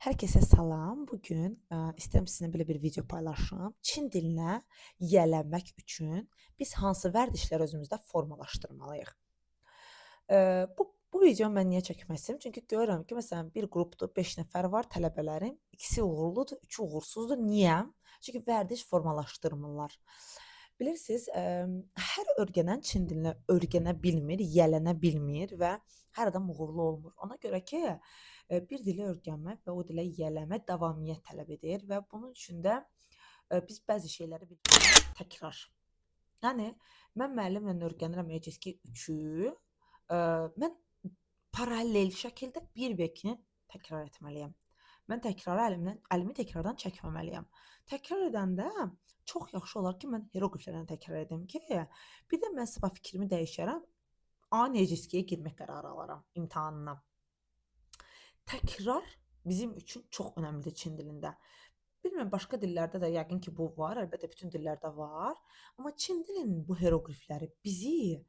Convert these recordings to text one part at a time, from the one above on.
Hər kəsə salam. Bu gün istəyirəm sizinlə belə bir video paylaşım. Çin dilinə yiyələnmək üçün biz hansı vərdişləri özümüzdə formalaşdırmalıyıq? Bu videonu mən niyə çəkmək istəyirəm? Çünki görürəm ki, məsələn, bir qrupdur, 5 nəfər var tələbələrim, ikisi uğurludur, üçü uğursuzdur. Niyə? Çünki vərdiş formalaşdırmırlar. Bilirsiniz, hər öyrənən Çin dilini öyrənə bilmir, yiyələnə bilmir və hər adam uğurlu olmur. Ona görə ki, bir dili öyrənmək və o dilə yiyələnmək davamiyyət tələb edir və bunun üçün də biz bəzi şeyləri bilməliyik. Təkrar. Yəni mən müəllimlə öyrənirəm HSK 3-ü, mən paralel şəkildə 1 və 2-ni təkrar etməliyəm. Mən təkrarı əlimi təkrardan çəkməməliyəm. Təkrar edəndə çox yaxşı olar ki, mən hieroqliflərlə təkrar edim ki, bir də mən sabah fikrimi dəyişərəm, A HSK-yə girmək qərarı alaram imtahanına. Təkrar bizim üçün çox önəmlidir Çin dilində. Bilmirəm, başqa dillərdə də yəqin ki, bu var, əlbəttə bütün dillərdə var. Amma Çin dilinin bu hieroqlifləri bizi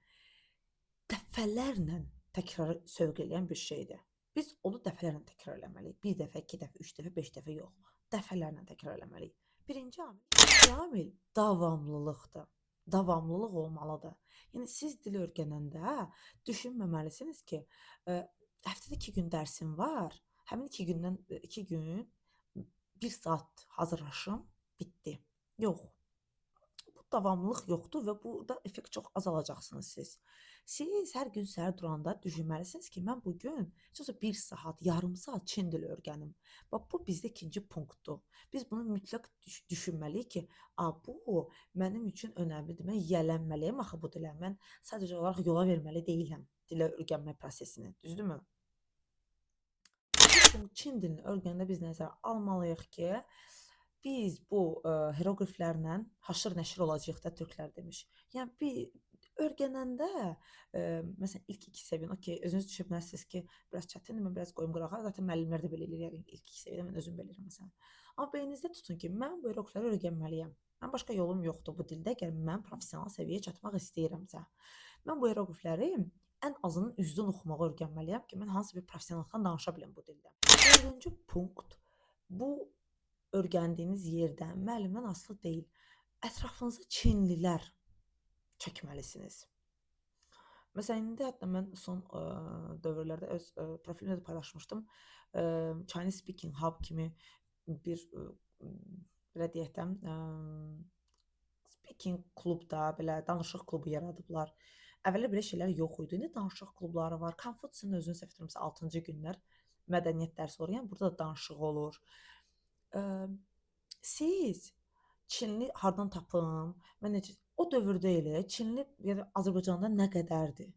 dəfələrlə təkrara sövq eləyən bir şeydir. Biz onu dəfələrlə təkrar eləməliyik. Bir dəfə, iki dəfə, üç dəfə, beş dəfə yox. Dəfələrlə təkrar eləməliyik. Birinci amil, ikinci amil davamlılıqdır. Davamlılıq olmalıdır. Yəni siz dil öyrənəndə düşünməməlisiniz ki, həftədə 2 gün dərsim var. Həmin 2 gündən 2 gün 1 saat hazırlaşım, bitdi. Yox. Bu davamlılıq yoxdur və burada effekt çox az alacaqsınız siz. Siz hər gün səhər duranda düşünməlisiniz ki, mən bu gün heç olmasa 1 saat, yarım saat Çin dili öyrənim. Bax, bu bizdə ikinci punktdur. Biz bunu mütləq düşünməliyik ki, bu mənim üçün önəmlidir. Mən yiyələnməliyəm axı bu dilə. Mən sadəcə olaraq yola verməli deyiləm dilə öyrənmə prosesini. Düzdürmü? Çin dilini öyrənəndə biz nəzərə almalıyıq ki, biz bu hieroqliflərlə haşır nəşir olacağıq da, türklər demiş. Yəni bir öyrənəndə, məsələn, ilk 2 səviyyəni, okey, özünüz düşə bilərsiniz ki, biraz çətindir, mən biraz qoyum qırağa. Zaten müəllimlər də belə eləyir, yəqin ilk 2 səviyyədə mən özüm belə eləyirəm məsələn. Amma beyninizdə tutun ki, mən bu hieroqlifləri öyrənməliyəm. Mən başqa yolum yoxdur bu dildə, əgər mən professional səviyyəyə çatmaq istəyirəmsə. Mən bu hieroqlifləri ən azından üzdən oxumağı öyrənməliyəm ki, mən hansısa bir professionallıqdan danışa bilim bu dildə. Dördüncü punkt, bu öyrəndiyiniz yerdən, müəllimdən asılı deyil. Ətrafınıza Çinlilər çəkməlisiniz. Məsələn, indi hətta mən son dövrlərdə öz profilimdə də paylaşmışdım. Chinese Speaking Hub kimi bir, belə deyək də, speaking klubda, belə danışıq klubu yaradıblar. Əvvəllər belə şeylər yox idi. İndi danışıq klubları var. Konfutsionun özünü səhv etmirəmsə 6-cı günlər mədəniyyət dərsi olur. Yəni burada da danışıq olur. Siz Çinli hardan tapım? Mən necə o dövrdə elə Çinli, yəni Azərbaycanda nə qədərdir?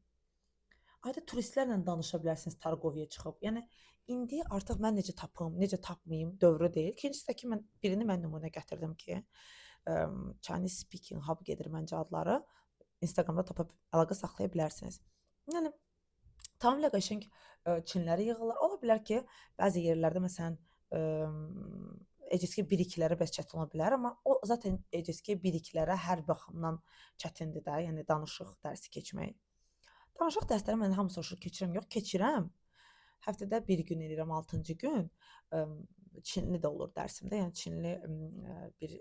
Ayda turistlərlə danışa bilərsiniz Targoviyə çıxıb. Yəni indi artıq mən necə tapım, necə tapmayım dövrü deyil. İkincisi də ki, mən birini mən nümunə gətirdim ki, Chinese Speaking Hub gedir məncə adları. Instagramda tapıb əlaqə saxlaya bilərsiniz. Yəni tamamilə qəşəng Çinləri yığırlar. Ola bilər ki, bəzi yerlərdə məsələn HSK 1-2-lərə bəs çətin ola bilər, amma o zaten HSK 1-2-lərə hər baxımdan çətindir də, yəni danışıq dərsi keçmək. Danışıq dərsləri mən hamı soruşur, keçirəm, yox, keçirəm. Həftədə bir gün eləyirəm, 6-cı gün. Çinli də olur dərsimdə, yəni Çinli bir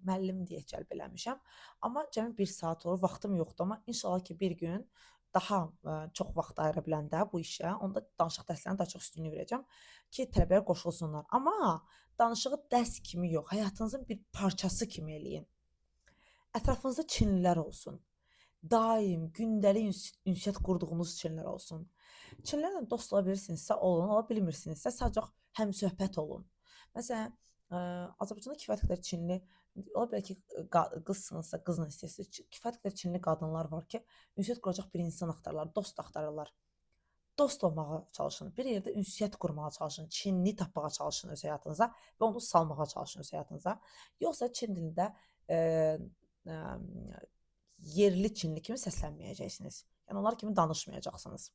müəllim deyək cəlb eləmişəm. Amma cəmi 1 saat olur, vaxtım yoxdur, amma inşallah ki, bir gün daha çox vaxt ayıra biləndə bu işə, onda danışıq dərslərinə daha çox üstünlük verəcəm ki, tələbələr qoşulsunlar. Amma danışığı dərs kimi yox, həyatınızın bir parçası kimi eləyin. Ətrafınızda Çinlilər olsun. Daim, gündəlik ünsiyyət qurduğunuz Çinlilər olsun. Çinlilərlə dost ola bilirsinizsə olun, ola bilmirsinizsə sadəcə həmsöhbət olun. Məsələn, Azərbaycanda kifayət qədər Çinli, ola bilər ki, qızsınızsa, qızla istəyirsiniz, kifayət qədər Çinli qadınlar var ki, ünsiyyət quracaq bir insan axtarırlar, dost axtarırlar. Dost olmağa çalışın, bir yerdə ünsiyyət qurmağa çalışın, Çinli tapmağa çalışın öz həyatınıza və onu salmağa çalışın öz həyatınıza. Yoxsa Çin dilində yerli Çinli kimi səslənməyəcəksiniz. Yəni onlar kimi danışmayacaqsınız.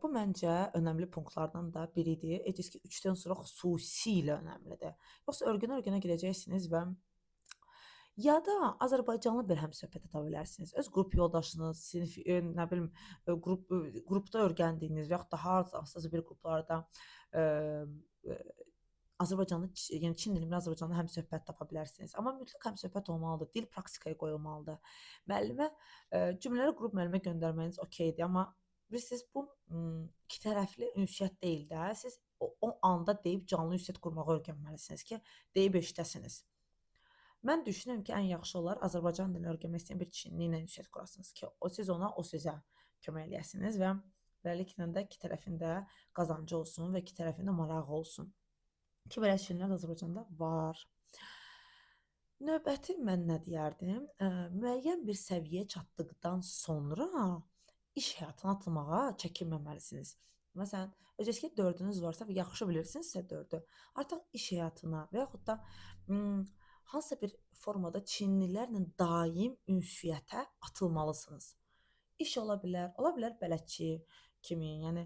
Bu məncə önəmli punktlardan da biridir. HSK 3-dən sonra xüsusilə önəmlidir. Yoxsa öyrənə-öyrənə gedəcəksiniz və Ya da Azərbaycanlı bir həmsöhbət tapa bilərsiniz. Öz qrup yoldaşınız, sinif, nə bilim, qrupda öyrəndiyiniz və yaxud da hansısa bir qruplarda e, e, Azərbaycanlı, yəni Çin dilində Azərbaycanlı həmsöhbət tapa bilərsiniz. Amma mütləq həmsöhbət olmalıdır. Dil praktikaya qoyulmalıdır. Müəllimə cümlələri qrup müəllimə göndərməyiniz okeydir, amma bilirsiniz bu iki tərəfli ünsiyyət deyil də. Siz o anda deyib canlı ünsiyyət qurmağı öyrənməlisiniz ki, deyib eşidəsiniz. Mən düşünürəm ki, ən yaxşı olar Azərbaycan dilini öyrənmək istəyən bir çinli ilə ünsiyyət qurasınız ki, o siz ona, o sizə kömək eləyəsiniz və beləliklə də iki tərəfin də qazancı olsun və iki tərəfin də marağı olsun. Ki, belə çinlilər Azərbaycanda var. Növbəti mən nə deyərdim? Müəyyən bir səviyyəyə çatdıqdan sonra iş həyatına atılmağa çəkinməməlisiniz. Məsələn, HSK 4-ünüz varsa və yaxşı bilirsinizsə 4-ü, artıq iş həyatına və yaxud da hansısa bir formada çinlilərlə daim ünsiyyətə atılmalısınız. İş ola bilər, ola bilər bələdçi kimi, yəni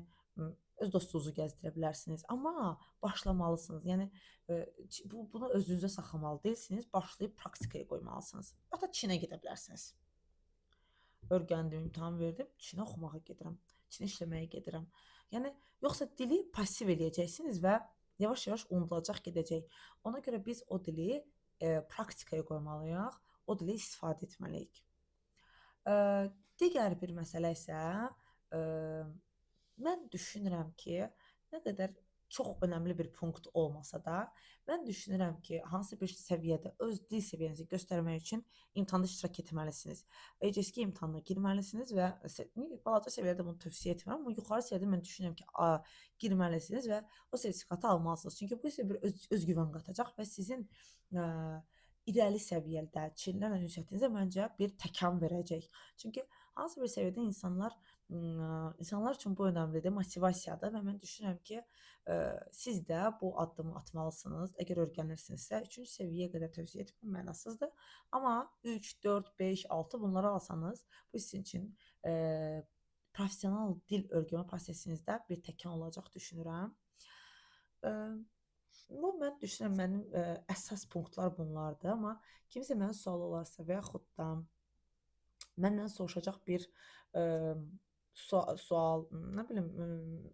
öz dostunuzu gəzdirə bilərsiniz, amma başlamalısınız. Yəni bunu özünüzə saxlamalı deyilsiniz, başlayıb praktikaya qoymalısınız. Hətta Çinə gedə bilərsiniz. Öyrəndim, imtahan verdim, Çinə oxumağa gedirəm, Çinə işləməyə gedirəm. Yəni yoxsa dili passiv eləyəcəksiniz və yavaş-yavaş unudulacaq, gedəcək. Ona görə biz o dili praktikaya qoymalıyıq, o dili istifadə etməliyik. Digər bir məsələ isə mən düşünürəm ki, nə qədər çox önəmli bir punkt olmasa da, mən düşünürəm ki, hansı bir səviyyədə öz dil səviyyənizi göstərmək üçün imtahanda iştirak etməlisiniz. HSK imtahanına girməlisiniz və balaca səviyyədə bunu tövsiyə etmirəm, amma yuxarı səviyyədə mən düşünürəm ki, girməlisiniz və o sertifikatı almalısınız. Çünki bu sizə bir özgüvən qatacaq və sizin irəli səviyyədə Çinlərlə ünsiyyətinizə məncə bir təkan verəcək. Çünki hansı bir səviyyədə insanlar üçün bu önəmlidir, motivasiyadır və mən düşünürəm ki, siz də bu addımı atmalısınız. Əgər öyrənirsinizsə, 3-cü səviyyəyə qədər tövsiyə etmirəm, mənasızdır. Amma 3, 4, 5, 6 bunları alsanız, bu sizin üçün professional dil öyrənmə prosesinizdə bir təkan olacaq düşünürəm. Bu mən düşünürəm mənim əsas punktlar bunlardır, amma kimsə mənə sual olarsa və yaxud da məndən soruşacaq bir sual, nə bilim,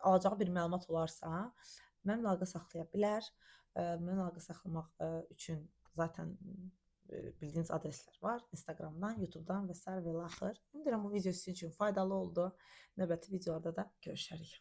alacağı bir məlumat olarsa, mənimlə əlaqə saxlaya bilər. Mənimlə əlaqə saxlamaq üçün zaten bildiyiniz adreslər var. Instagramdan, YouTube'dan və sair və ilaxır. Ümid edirəm bu video sizin üçün faydalı oldu. Növbəti videolarda da görüşərik.